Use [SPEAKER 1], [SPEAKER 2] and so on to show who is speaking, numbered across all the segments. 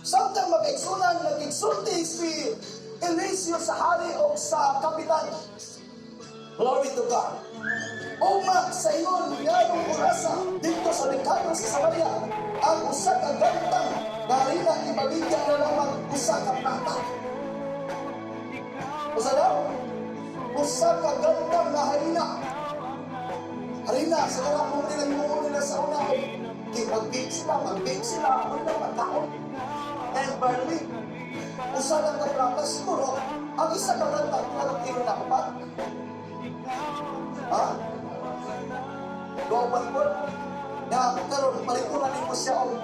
[SPEAKER 1] Samtang, mga kaigsunan, nag-igsulti si Eliseo sa hari o sa kapitan. Glory to God. Ugma sa ingon ngadong orasa didto sa merkado sa Samaria, ang usa ka gantang nga harina ibaligya na lamang 1 ka plata. Usa daw? 1 ka gantang nga harina. Harina, sa kanang mo nila yung nila sa una, kay mag-bake sila, mag-bake sila, ano pagkaon. And barley, 1 lang ka plata siguro, ang 1 ka gantang, pila kilo na kapat? Ha? 2.4. Na karon palitunan nimo siya og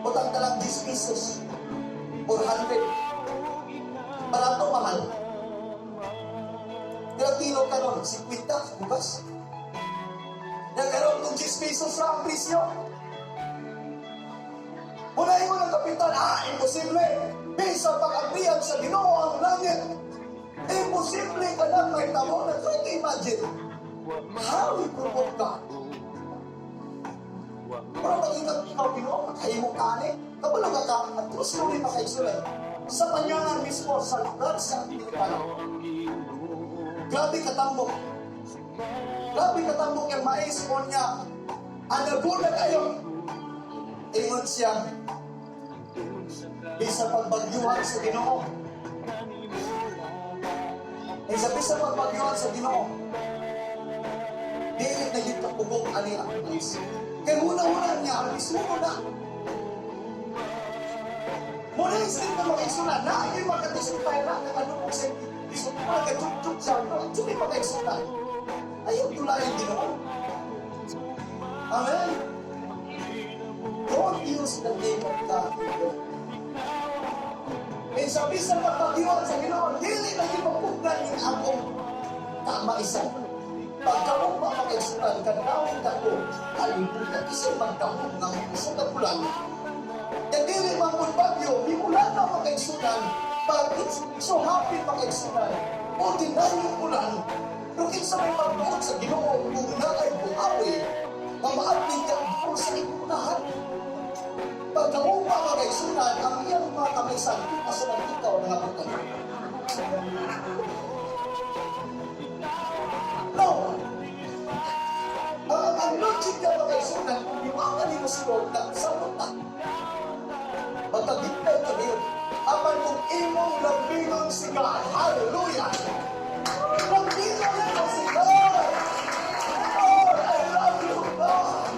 [SPEAKER 1] butang talang 10 pesos or 100. Barato, mahal. Pila kilo karon? 50 sa bugas. Na karon kung 10 pesos ra ang presyo. Muna ingon ang kapitan, "Ah, imposible. Bisa pag-agrihan sa Ginoo ang langit. Imposible ka lang may tamo na." Try to imagine how he provoked God. Pero pag ikaw, Ginoo, makahimo ka ni. Kabalo ka ka, at true story, mga kaigsunan. Sa panyangan mismo, sa lugar sa Pilipino. Grabe katambok. Grabe katambok yung mais mo niya. Anago na kayo. Ingon siya, bisa pagbagyuhan sa Ginoo. Isa bisa pagbagyuhan sa Ginoo. Dili na yun kapugong ani ang mais. Kay muna-una niya, ang isuno na. Muna yung statement, mga kaigsunan, na yung makatisipay na, nakalubog sa isip mo, nagkajug-jug siya, no? Actually, mga kaigsunan, ayaw tulayin Ginoo. Amen? Don't use the name of God in vain. Eh, sabi sa pagbagyuhan sa Ginoo, dili na yung mapugnan yung akong kamaisan. Pagkaugma, mga kaigsunan, kanawin ka ko, hallelujah, kasi magdahom ng usog ang ulan. Kaya dili man kung bagyo, mimulan na, mga kaigsunan, pag it's so happy, mga kaigsunan, ordinaryo ulan, pero kinsa may magbuot sa Ginoo kung naay buhawi, nga maabli ka sa ikunahan. Pagkaugma, mga kaigsunan, ang iyang mga kamaisan, asa lang ikaw nangabutan. No! Ang logic niya, mga kaigsunan, kung biwakan nimo si Lord na samot na, magkagintay ka yun. Apan kung imong lambingon si God, hallelujah! Lambingon mo si God! Lord, I love you, God!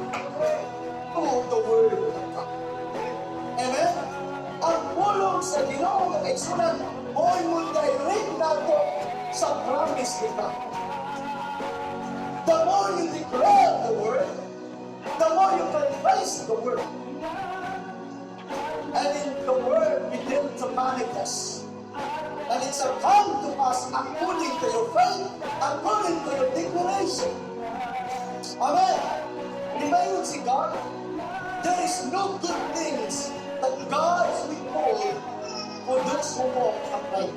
[SPEAKER 1] To the word of God. Amen? Ang pulong sa Ginoo, mga kaigsunan, mo'y mo direct nato sa promise ni God. The more you declare the word, the more you confess the word. And in the word begin to manifest. And it shall come to pass according to your faith, according to your declaration. Amen. Di ba yun si God? There is no good things that God withhold for those who walk upright.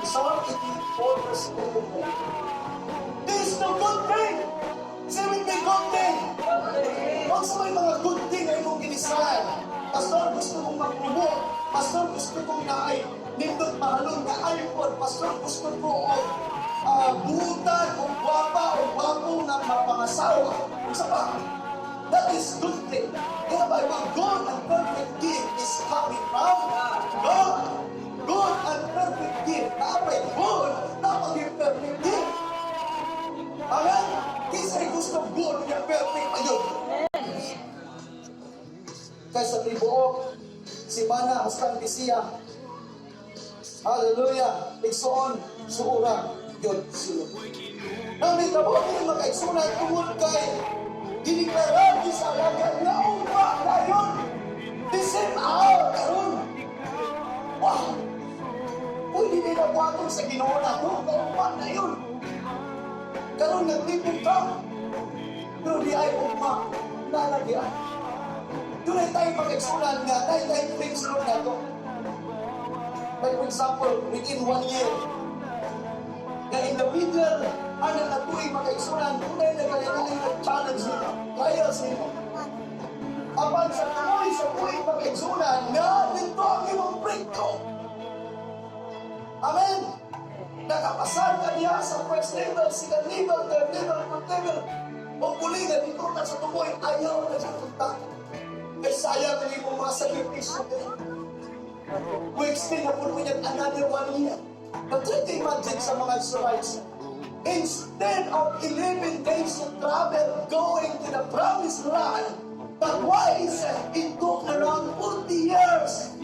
[SPEAKER 1] Psalm 84 verse 24. There is no good thing. Say with me, good thing. Huwag sa may mga good thing ay mong ginisan. "Pastor, gusto kong mag-promote. Pastor, gusto kong naay nindot mahalon nga iPhone. Pastor, gusto ko og buutan o gwapa o gwapo nga mapangasawa." Isa pa, that is good thing. In the Bible, good and perfect gift is coming from God. Good and perfect gift. Naapay good, napag perfect gift. Amen? Kinsa gusto good nga perfect ayun? Kaysa tibuok, simana hastang Bisiya. Hallelujah. Igsoon, suura, yun sila. Nang mitabo ni mga kaigsunan tungod kay gideklarar ni sa alagad nga ugma na yun. The same hour karon. Wow! Pwede nila buhaton sa Ginoo na to, ugma na yun. Karon naglipong ka. Pero di ay ugma, nalagyan. Doon ay tayo pag-igsunan nga, na tayo principle na to. Like for example, within one year, na in the middle, ang nga tuig, mga kaigsunan, tunay na kailangan nag-challenge nimo, trials nimo. Apan sa tuloy sa tuig, mga kaigsunan, nga dito ang Naa sa first level, second level, third level, fourth level. O bulingan, dito na sa tumoy, ayaw na sa punta. Ay sayang ang imong mga sakripisyo. We extend na po niyan another one year. But try to imagine sa mga Israelites, instead of 11 days of travel going to the promised land, but why is it it took around 40 years?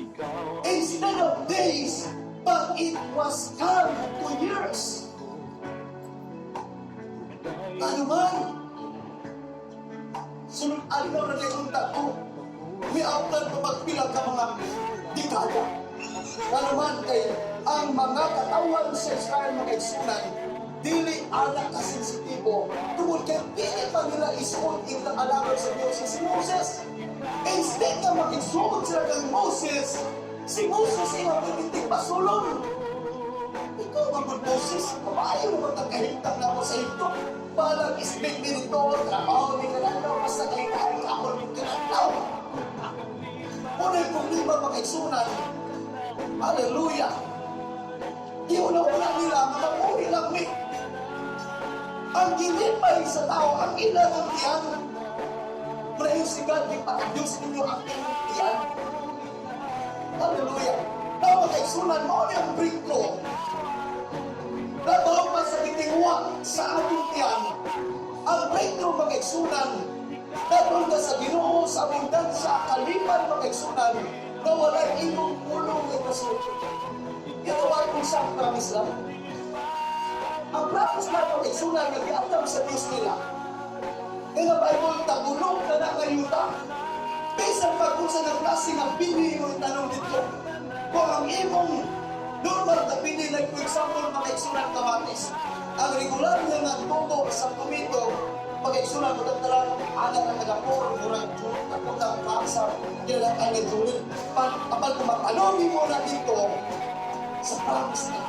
[SPEAKER 1] Instead of days, but it was come to years. Ano man? Sunod adlaw na unta ko. We after pa magpila ka mga dekada. Ano man kay ang mga katawhan sa Israel, mga igsunan, dili ana kasensitibo tungod kay dili pa nila isuod ilang alagad sa Dios, si Moses. Instead na makigsuod sila kang Moses, si Moses ilang pinitig pasulong. Ikaw man gud, Moses, kabayo mo ang kahimtang namo sa Egypto. Balag isbig ni dito, trabaho ni kanadlaw, basta kay kain kaon ni kanadlaw. Unay problema, mga igsunan. Hallelujah. Giuna-una nila, mga mabuhi lang mi. Ang gilipay sa tao, ang ilang ang tiyan. Praise God, ipakadiyos ninyo ang inyong tiyan. Hallelujah. Now, mga igsunan, mao ni ang breakthrough. Nabaw pa sa gitingwa sa atong tiyan. Ang breakthrough, mga igsunan, dadon ka sa Ginoo sa abundansya, kalipay, mga igsunan, na walay imong pulong nga kasulti. Ito ang isang promise lang. Ang promise lang, mga igsunan, nga giandam sa Diyos nila. In the Bible, tagulong ka na ngayuta. Bisan pag kung sa klase nga bini mo itanong dito. Kung ang imong normal na bini, like for example, mga igsunan, kamatis. Ang regular nga nga tubo sa tomato, mga igsunan, matagtalan, anak ng taga-4, murag June, kaputang sa kailan ang June. Pag, kapag kumatanong mo na dito, sa promise na,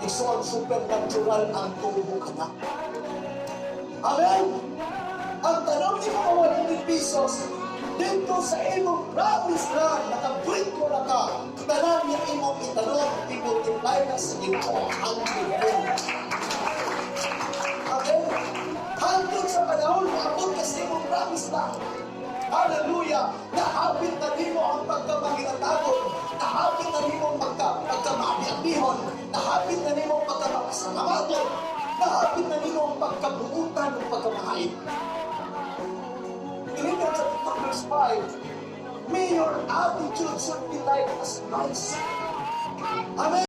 [SPEAKER 1] igsoon, supernatural ang tubo anak. Amen! Ang tanong ni mga 100 pesos, dito sa imong promise land, naka-break ko na ka, tanan nga imong itanong, i-multiply na sa Ginoo hundredfold. Amen? Hangtod sa panahon, maabot ka sa imong promise land. Hallelujah! Nahapit na nimo ang pagkamangilatagon. Nahapit na nimo ang pagkamaabi-abihon. Nahapit na nimo ang pagkamapasalamaton. Nahapit na nimo ang pagkabuutan ng pagkamahain. Philippians chapter 2 verse 5, may your attitude should be like as Christ. Amen.